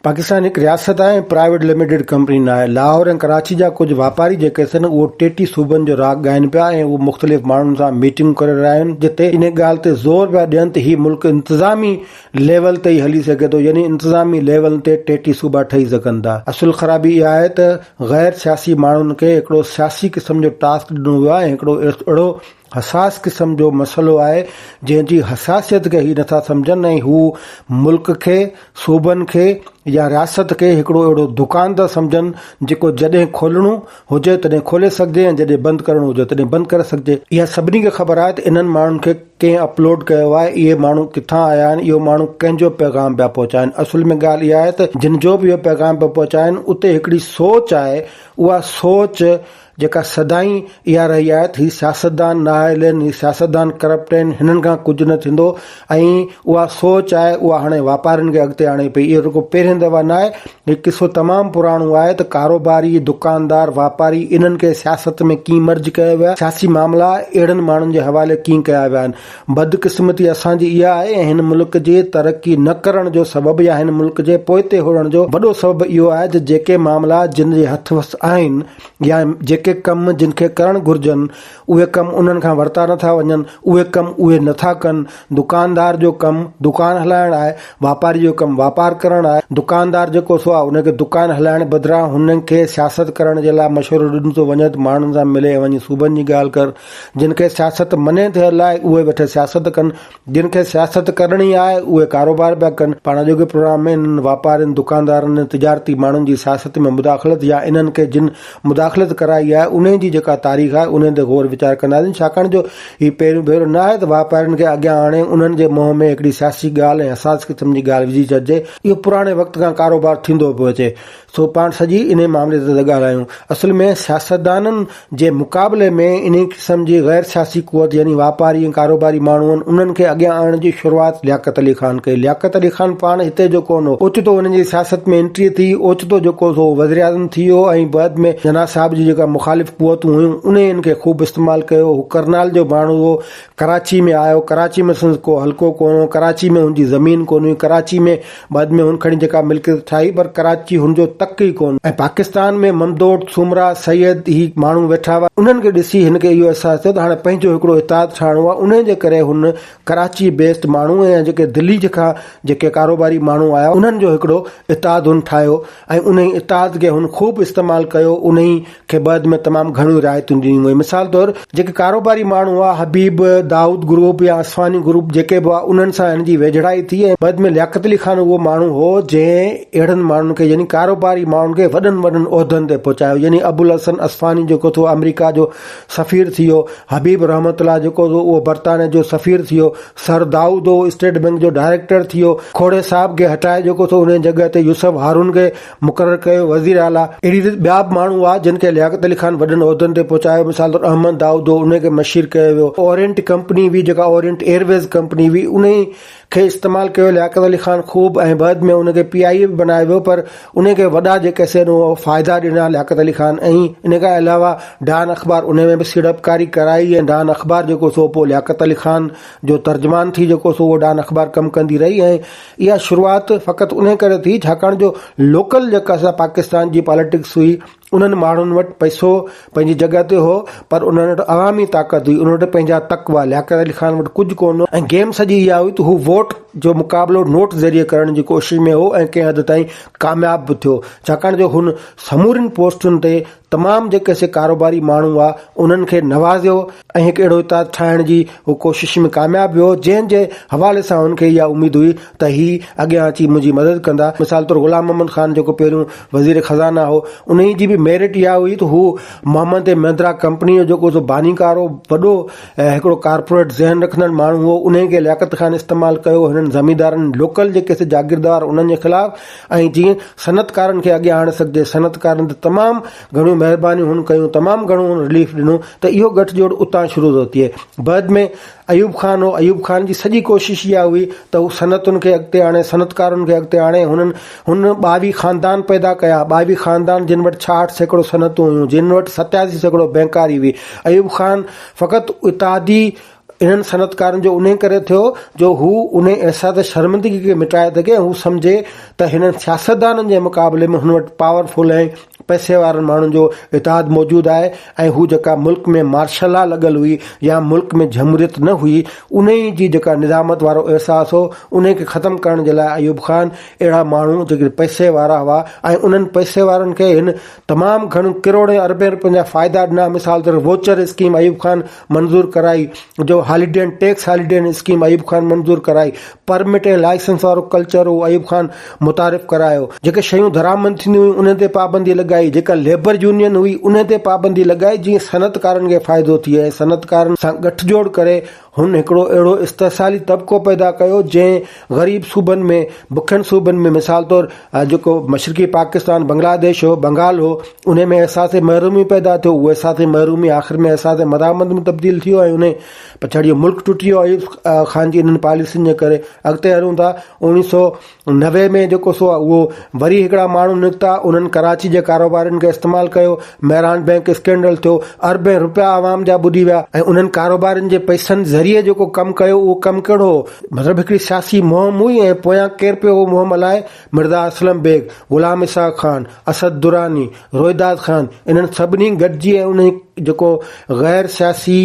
پاڪستان هڪ رياست آهي ۽ پرائيويٽ لميٽيڊ ڪمپني ناهي. لاهور ۽ ڪراچي جا ڪجهه واپاري جيڪي سن اهو ٽي ٽي صوبن جو راڳ ڳائين پيا ۽ اهو مختلف ماڻهن سان ميٽنگون ڪري رهيا آهن جتي انهي ڳالهه تي زور پيا ڏين ته هي ملڪ انتظامي ليول تي ئي هلي سگهي ٿو يعني انتظامي ليول تي ٽي ٽي صوبا ٺهي سگهن ٿا. اصل خرابي اها آهي ته غير سياسي ماڻهن کي هڪڙو سياسي قسم جو ٽاسڪ ڏنو ويو آهي ۽ هڪڙو اهڙو حساس قسم جو مسئلو آهي جنهن جي حساسيت کي هي نٿا سمجهن ۽ هو ملڪ کي، صوبن کي يا رياست کي هڪڙو اهڙو دڪان ٿا سمجهن جيڪو جڏهن کولڻو هجي تڏهن کولي سگهجي ۽ جڏهن بند ڪرڻو هجي تڏهن بند ڪري سگهجي. اها سڀني کي خبر آهي ته انهن ماڻهن کي ڪنهن اپلوڊ ڪيو آهي، اهي ماڻهو ڪٿان آيا آهن، اهو ماڻهو ڪنهن جو پيغام پيا پهچائن. اصل ۾ ڳالهه اها آهي ته جن جو به اهو پيغام پيا پهچائن اتي هڪڙي سوچ آهي اها سوچ جيڪا سدائين اها رهي آهي ته هي سياستدان نااهل آهن، هي سياستدان ڪرپٽ آهن، هنن کان ڪجهه نه ٿيندو ۽ اها سوچ آهي اها هاڻي واپارين کي اڳتي آڻي پئي. اهو رڳو پهرين دفعا نه آهي، هي قصو تمام پراڻو آهي ته ڪاروباري، دڪاندار، واپاري انهن کي سياست ۾ ڪيئن مرج ڪيو ويو آهي، سياسي معاملا اهڙن ماڻهن جي حوالي ڪيئن ڪيا ويا آهن. بدقسمتي اسان جي اها آهي ۽ هن ملڪ جي ترقي نه ڪرڻ جو سبب يا هن ملڪ جي پوئتي هئڻ جو وڏو سبب اهو آهي ته جيڪي معاملا جن جي هٿ وس آهن يا جيڪي ڪم جن کي ڪرڻ گهرجن اهي ڪم انهن کان ورتا نٿا وڃن اهي ڪم اهي نٿا ڪن دڪاندار جو ڪم دڪان هلائڻ آهي واپاري جو ڪم واپار ڪرڻ آهي دڪاندار جيڪو سو آهي ان کي دڪان هلائڻ بدران هن کي سياست ڪرڻ جي لاء مشورو ڏنو ٿو وڃي ته ماڻهن سان ملي ۽ وڃي صوبن جي ڳالهه ڪر جن کي سياست منع ٿيل آهي اهي ويٺي سياست ڪن، جن کي سياست ڪرڻي آهي اهي ڪاروبار پيا ڪن. پاڻ اڄوڪي پروگرام ۾ انهن واپارين، دڪاندارن ۽ تجارتي ماڻهن جي سياست ۾ مداخلت يا انهن کي جن مداخلت ڪرائي آهي انهي جي جيڪا تاريخ آهي انهي تي غور ويچار ڪنداسين ڇاڪاڻ جو هي پهريون ڀيرو نه آهي ته واپارين کي اڳيان آڻي انهن جي منهن ۾ هڪڙي سياسي ڳالهه ۽ حساس قسم جي ڳالهه وجهي ڇڏجي. اهو پراڻي وقت کان ڪاروبار ٿيندو پيو اچي. سو پاڻ سڄي انهي معاملي تي ٿا ڳالهايون. اصل ۾ سياستدانن جي مقابلي ۾ انهي قسم جي غير سياسي قوت يعني واپاري ۽ ڪاروباري ماڻهو آهن انهن کي اڳيان آڻڻ جي شروعات لياقت علي خان ڪئي. لياقت علي خان پاڻ هتي جو ڪونه هو. اوچتو هن جي سياست ۾ انٽري ٿي، اوچتو جيڪو سو وزيراعظم ٿي ويو ۽ بعد ۾ جناح صاحب جون جيڪا مخالف قوتون هيون انهي هن کي خوب استعمال ڪيو. هو ڪرنال جو ماڻهو هو. ڪراچي ۾ آيو، ڪراچي ۾ سندس ڪو حلقو ڪونه هو، ڪراچي ۾ هن جي زمين ڪونه هئي، ڪراچي ۾ بعد ۾ هن کڻي جيڪا ملڪيت ٺاهي پر ڪراچي هن جو تڪ ئي ڪونه ۽ پاڪستان ۾ ممدوٽ، سومرا، سيد هي ماڻهو ويٺا هئا انهن کي ڏسي هن کي اهو احساس ٿيو ته هاڻي پنهنجو هڪڙو اتحاد ٺاهڻو آهي انهي جي ڪري هن ڪراچي بيسڊ ماڻهو ۽ جيڪي دلي کان جيڪي ڪاروباري ماڻهو آيا انهن جو هڪڙو اتحاد هن ٺاهيو ۽ انهي اتحاد کي هن خوب استعمال ڪيو انهي کي بعد ۾ تمام گهڻيون رعايتون ڏنيون ويون. مثال طور جيڪي ڪاروباري ماڻهو هئا حبيب، دائود گروپ يا اسفاني گروپ جيڪي به هئا انهن سان هن جي ويجهڙائي ٿي ۽ بعد ۾ لياقت علي خان اهو ماڻهو هو جنهن اهڙن ماڻهن کي يعني ڪاروباري ماڻهن کي وڏن وڏن عهدن تي پهچايو يعني ابوالحسن اصفهاني جيڪو ٿو آمريڪا جو سفير ٿي ويو، حبيب رحمت الله جيڪو ٿو اهو برطانيه جو سفير ٿي ويو، سر دائود هو اسٽيٽ بئنڪ جو ڊائريڪٽر ٿي ويو، کوڙي صاحب کي هٽائي جيڪو ٿو انهي جڳهه تي يوسف هارون کي مقرر ڪيو وزير اعليٰ. اهڙي ريت ٻيا به ماڻهو هئا جن کي لياقت علي خان وڏن عهدن تي پهچايو مثال طور احمد دائود هو انهي کي مشير ڪيو ويو. اورينٽ ڪمپني هئي جيڪا اورينٽ ايئرويز ڪمپني هئي انهي کي استعمال ڪيو لياقت علي خان خوب ۽ بعد ۾ ان کي پي آء اي به بنايو ويو پر انهي کي وڏا جيڪي سين اهو فائدا ڏنا لياقت علي خان ۽ ان کان علاوه ڊان اخبار انهي ۾ به سيڙپڪاري ڪرائي ۽ ڊان اخبار جيڪو سو پوء لياقت علي خان جو ترجمان ٿي جيڪو سو اهو ڊان اخبار ڪم ڪندي رهي ۽ اها شروعات فقط انهي ڪري ٿي ڇاڪاڻ جو لوڪل جيڪا سا پاڪستان جي پاليٽڪس هئي انهن ماڻهن وٽ پئسو پنهنجي جڳهه تي هو پر انهن وٽ عوامي طاقت هئي انهن وٽ پنهنجا تڪ هئا لياقت علي خان وٽ ڪجهه ڪونه هو ۽ گيم سڄي اها هئي ته هو ووٽ جو مقابلو نوٽ ذريعي ڪرڻ جي ڪوشش ۾ هو ۽ ڪنهن حد تائين ڪامياب به ٿيو ڇاڪاڻ جو هن سمورين پوسٽن تي تمام جيڪي سي ڪاروباري ماڻهو هئا انهن کي نوازيو ۽ هڪ اهڙو اتحاد ٺاهڻ جي هو ڪوشش ۾ ڪامياب ويو جنهن جي حوالي سان هن کي اها اميد هئي ته هي اڳيان اچي منهنجي مدد ڪندا. مثال طور غلام محمد خان جيڪو پهريون وزير خزانه هو انهي جي به ميرٽ اها هئي ته هو محمد اي مهندرا ڪمپني جو جيڪو سو بانيڪار هو وڏو هڪڙو ڪارپوريٽ ذهن رکندڙ ماڻهو هو انهي کي لياقت خان استعمال ڪيو هنن زميندارن لوڪل جيڪي سي جاگيردار انهن جي خلاف ۽ جيئن صنعتڪارن کي اڳيان آڻي سگهجي، صنعتڪارن تي تمام گهڻيون مهربانيون هن ڪيون، تمام گهڻو هن رليف ڏنو ته اهو ڳٺ جوڙ اتان شروع ٿو ٿئي. بعد ۾ ايوب خان هو، ايوب خان جي سڄي ڪوشش اها هئي ته هو صنعتن کي اڳتي آڻي، صنعتڪارن کي اڳتي آڻي، هنن هن ٻاويهه خاندان پيدا ڪيا، ٻاويهه خاندان جن وٽ 66% صنعتون هيون، جن وٽ 87% بئنڪاري هئي. ايوب خان فقط اتحادي انهن صنعتڪارن جو انهي ڪري ٿيو جو هو انهي احساس شرمندگي کي مٽائي سگهي ۽ هو سمجهي ته هنن سياستدانن جي مقابلي ۾ هن وٽ پاور فل ۽ پئسي وارن ماڻهن جو اتحاد موجود آهي ۽ هو جيڪا ملڪ ۾ مارشل لا لڳل هئي يا ملڪ ۾ جمهوريت نه هئي انهي جي جيڪا نظامت وارو احساس هو انهي کي ختم ڪرڻ جي لاء ايوب خان اهڙا ماڻهو جيڪي پئسي وارا هئا ۽ انهن پئسي وارن کي هن تمام گهڻو ڪروڙين اربين روپين جا فائدا ڏنا مثال طور ووچر اسڪيم ايوب خان منظور ڪرائي جو هاليڊين ٽيڪس هاليڊين اسڪيم ايوب خان منظور ڪرائي پرمٽ ۽ لائسنس وارو ڪلچر هو ايوب خان متعارف ڪرايو جيڪي شيون درآمد ٿينديون هيون انهن تي پابندي لڳائي جيڪا ليبر يونين هئي انهن تي پابندي لڳائي جيئن صنعتڪارن کي فائدو ٿئي ۽ صنعتڪارن سان ڳٺ جوڙ ڪري هن هڪڙو اهڙو استحصالي طبقو پيدا ڪيو جنهن غريب صوبن ۾ بکين صوبن ۾ مثال طور جيڪو مشرقي پاڪستان بنگلاديش هو بنگال هو ان ۾ احساس محرومي پيدا ٿيو اهو احساس محرومي آخر ۾ احساس مزاحمت ۾ تبديل ٿي ويو ۽ ان پڇاڙي جو ملڪ ٽٽي ويو ايوب خان جي انهن پاليسين جي ڪري اڳتي هلون ٿا 1990 ۾ جيڪو سو اهو وري هڪڙا ماڻهو نڪتا انهن ڪراچي جي ڪاروبارين کي استعمال ڪيو مهراڻ بئنڪ اسڪينڊل ٿيو اربين روپيا عوام جا ٻڏي ويا ۽ انهن ڪاروبارين جي پئسن ذريعي جيڪو ڪم ڪيو اهو ڪم ڪهڙو هو مطلب هڪڙي سياسي مهم هئي ۽ پويان ڪير پيو اهو مهم هلائي مرزا اسلم بيگ غلام اسحاق خان اسد دراني روئداد خان انهن سڀني گڏجي ۽ انهي جيڪو غير سياسي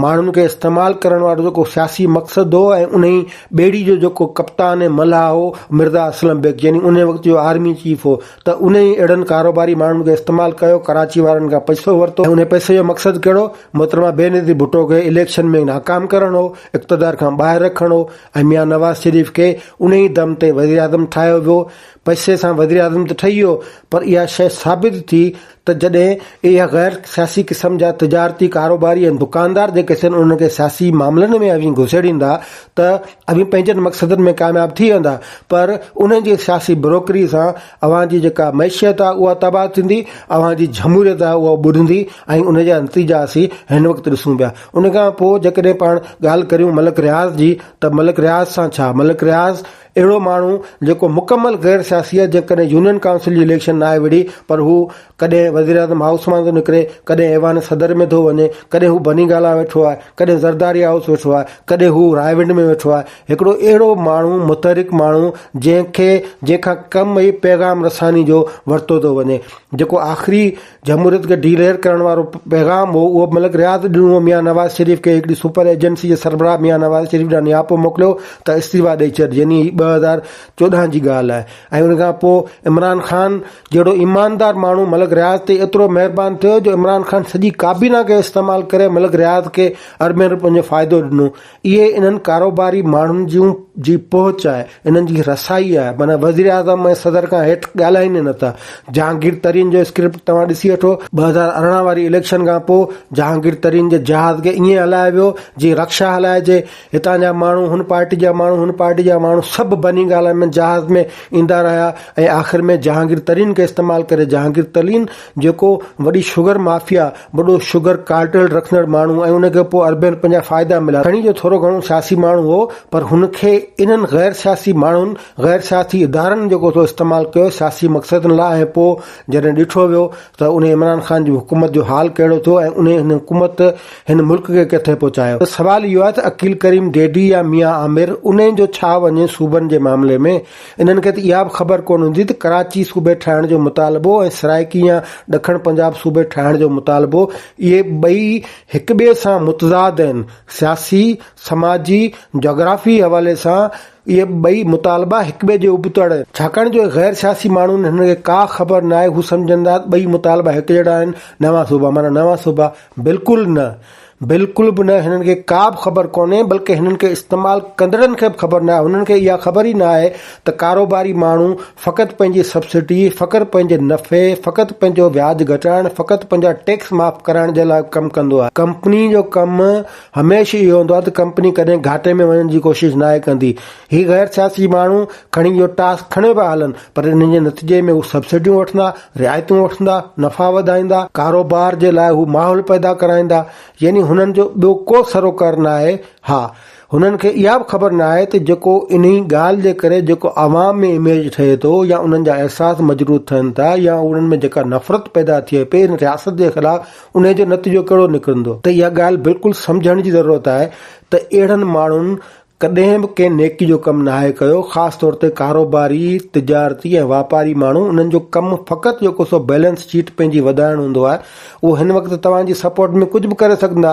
ماڻهن کي استعمال ڪرڻ وارو جيڪو سياسي مقصد هو ۽ انهي ٻيڙي جو جيڪو ڪپتان ۽ ملاح هو مرزا اسلم بيگ يعني انهي وقت جو آرمي چيف هو ته انهي اهڙن ڪاروباري ماڻهن کي استعمال ڪيو ڪراچي وارن کان پئسو ورتو ۽ انهي پئسي جو مقصد ڪهڙو محترمه بينظير ڀٽو کي اليڪشن ۾ ناڪام ڪرڻ هو اقتدار کان ٻاهر رکڻ هو ۽ ميان نواز شريف کي انهي دم تي وزيراعظم ٺاهيو ويو پئسي سان وزيراعظم ته ٺهي ويو پر اها شيء ثابت ٿي ته جڏهن اها غير سياسي قسم جا تجارتي ڪاروباري ۽ دڪاندار جيڪي سن انهن کي سياسي معاملن ۾ اوهين گهسيڙيندا ته اوهين پنهنجن مقصدن ۾ ڪامياب ٿي ويندا پر انهن جي سياسي بروڪري سان اوهان جي جيڪا معيشت آهي اها تباهه ٿيندي اوهان جي جمهوريت آهي اها ٻڏندي ۽ ان جا نتيجا اسين هن وقت ڏسون پيا ان کان پوء جيڪڏهن پاڻ ڳالهه ڪريون ملڪ رياض جي ته ملڪ رياض سان ڇا ملڪ رياض اهڙو ماڻهو جيڪو مڪمل غير سياسي آهي جنهن ڪڏهن يونين ڪائونسل جي اليڪشن ناهي وڙهي پر هو ڪڏهن وزيراعظم هائوس مان ٿو نڪري ڪڏهن ايوان صدر ۾ ٿو وڃي ڪڏهن هو بني گالا ويٺو آهي ڪڏهن زرداري هائوس ويٺو آهي ڪڏهن هو رائيونڊ ۾ ويٺو آهي هڪڙو اهڙو ماڻهو متحرڪ ماڻهو جنهن کي جنهن کان ڪم ئي پيغام رساني جو ورتو ٿو وڃي جيڪو آخري جمهوريت کي ڊي ليئر ڪرڻ وارو پيغام هو اهو ملڪ رياض ڏنو هو ميان نواز شريف کي هڪڙي سپر ايجنسي جي سربراهه ميان نواز شريف ڏانهن نياپو موڪليو ته استعيفا ڏئي ڇڏ يعني هي 2014 جي ڳالهه آهي ۽ ان کان پوء عمران خان جهڙو ايماندار ماڻهو ملڪ رياض تي ايترو مهربان ٿيو جو عمران خان سڄي ڪابينا کي استعمال ڪري ملڪ رياض کي اربين روپين جو فائدو ڏنو اهي انهن ڪاروباري ماڻهن جون جي پهچ آهي، انهن جي رسائي آهي، معنيٰ وزيراعظم ۽ صدر کان هيٺ ڳالهائين ئي نٿا. جهانگير ترين جو اسڪرپٽ توهان ڏسي وٺو، 2018 واري اليڪشن کان پوء جهانگير ترين جي جهاز کي ائين هلايو ويو جيئن رڪشا هلائجي، هتان جا ماڻهو هن پارٽي جا ماڻهو هن پارٽي جا ماڻهو سڀ بني گالا ۾ جهاز ۾ ايندا رهيا ۽ آخر ۾ جهانگير ترين کي استعمال ڪري جهانگير ترين جيڪو وڏي شگر مافيا، وڏو شگر ڪارٽيل رکندڙ ماڻهو ۽ ان کي پوء اربين روپين جا فائدا مليا. کڻي جو ٿورو گهڻو سياسي ماڻهو هو پر هن کي انهن غير سياسي ماڻهن، غير سياسي ادارن جيڪو سو استعمال ڪيو سياسي مقصدن لاء ۽ پوء جڏهن ڏٺو ويو ته انهي عمران خان جي حڪومت جو حال ڪهڙو ٿيو ۽ انهي هن حڪومت هن ملڪ کي ڪٿي پهچايو. ته سوال اهو آهي ته عقيل ڪريم ڊيڊي يا ميان عامر انهي جو ڇا وڃي صوبن جي معاملي ۾؟ انهن کي ته اها به خبر ڪونه هوندي ته ڪراچي صوبي ٺاهڻ جو مطالبو ۽ سرائيڪي يا ڏکڻ پنجاب صوبي ٺاهڻ جو مطالبو اهي ٻئي هڪ ٻئي سان متضاد آهن. سياسي، سماجي، جاگرافي حوالي سان اهي ٻئي مطالبا هڪ ٻئي جي ابتڙ آهن. ڇاڪاڻ جو اهي غير سياسي ماڻهو آهن هنن کي ڪا خبر ناهي هو سمجهن ٿا ته ٻئي مطالبا هڪ جهڙا آهن نوان صوبا معنيٰ نوان صوبا بلڪل نه. بلڪل به نه هنن کي ڪا به خبر ڪونهي بلڪه هنن کي استعمال ڪندڙن کي به خبر ناهي هنن کي اها خبر ئي ناهي ته ڪاروباري ماڻهو فقط پنهنجي سبسڊي فقط پنهنجي نفعي فقط پنهنجو وياج گهٽائڻ فقط پنهنجا ٽيڪس معاف ڪرائڻ جي لاء ڪم ڪندو آهي ڪمپني جو ڪم هميشه اهو هوندو آهي ته ڪمپني ڪڏهن گهاٽي ۾ وڃڻ جي ڪوشش ناهي ڪندي هي غير سياسي ماڻهو کڻي اهو ٽاسڪ کڻي پيا هلن پر انهن جي نتيجي ۾ هو سبسڊيون وٺندا رعايتون وٺندا، نفعا وڌائيندا، ڪاروبار جي لاء هو ماحول پيدا ڪرائيندا، يعني هنن جو ٻيو ڪو سروڪار ناهي، ها! هنن کي اها به خبر ناهي ته جيڪو انهي ڳالهه جي ڪري جيڪو عوام ۾ اميج ٺهي ٿو يا انهن جا احساس مجروح ٿين ٿا يا انهن ۾ جيڪا نفرت پيدا ٿئي پئي ان رياست جي خلاف انهي جو نتيجو ڪهڙو نڪرندو ته اها ڳالهه بلڪل سمجهڻ جي ضرورت آهي ته اهڙن ماڻهن ڪڏهن به ڪنهن نيڪي جو ڪم ناهي ڪيو خاص طور تي ڪاروباري، تجارتي ۽ واپاري ماڻهو انهن جو ڪم فقط جيڪو سو بيلنس شيٽ پنهنجي وڌائڻ هوندو آهي اهو هن وقت توهان جي سپورٽ ۾ ڪجهه به ڪري سگهندا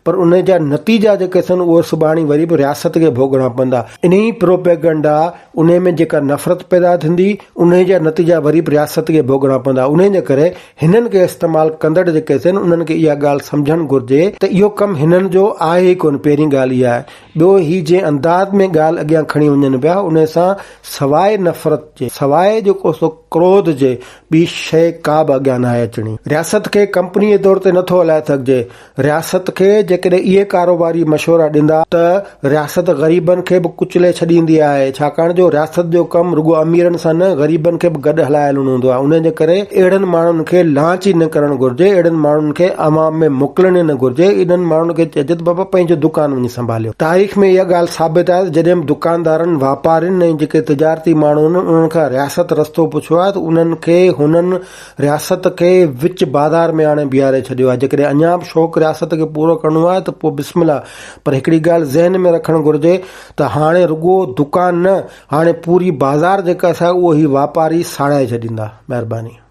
پر انهي جا نتيجا جيڪي اٿن اهي سڀاڻي وري به رياست کي ڀوڳڻا پوندا. انهي پروپيگنڊا، انهي ۾ جيڪا نفرت پيدا ٿيندي، انهي جا نتيجا وري به رياست کي ڀوڳڻا پوندا. انهي جي ڪري هنن کي استعمال ڪندڙ جيڪي اٿن انهن کي اها ڳالهه سمجهڻ گهرجي ته اهو ڪم هنن جو آهي ئي ڪونه پهرين ڳالهه اها آهي. ٻيو هي جنهن انداز ۾ ڳالهه اڳيان کڻي وڃن پيا انهي سان سواء نفرت جي، سواء جيڪو سو ڪروڌ جي ٻي شيء ڪا به اڳيان ناهي اچڻي. رياست کي ڪمپني جي طور تي نٿو هلائي سگهجي. رياست کي جيڪڏهن اهي ڪاروباري مشورا ڏيندا ته رياست غريبن کي به ڪچلي ڇڏيندي آهي ڇاڪاڻ جو رياست جو ڪم رڳو اميرن سان نه غريبن کي به گڏ هلائي هلڻو هوندو آهي ان جي ڪري اهڙن ماڻهن کي لانچ ئي نه ڪرڻ گهرجي اهڙن ماڻهن کي عوام ۾ موڪلڻ ئي نه گهرجي انهن ماڻهن کي چئجي ته بابا پنهنجو دڪان وڃي سنڀاليو تاريخ ۾ اها ڳالهه ثابت آهي ته جڏهن به دڪاندارن واپارين ۽ جيڪي تجارتي ماڻهو آهن انهن کان رياست رستو پڇيو آهي ته انهن کي هنن رياست کي وچ بازار ۾ آڻي بيهاري ڇڏيو آهي جيڪڏهن اڃا به شوق رياست کي پورو ڪرڻو آهي ته پوء بسم الله پر هڪڙي ڳالهه ذهن ۾ رکڻ گهرجي ته هاڻي رڳو دڪان نه هاڻي پوري بازار جيڪا سا اهو هي واپاري ساڙائي ڇڏيندا مهرباني.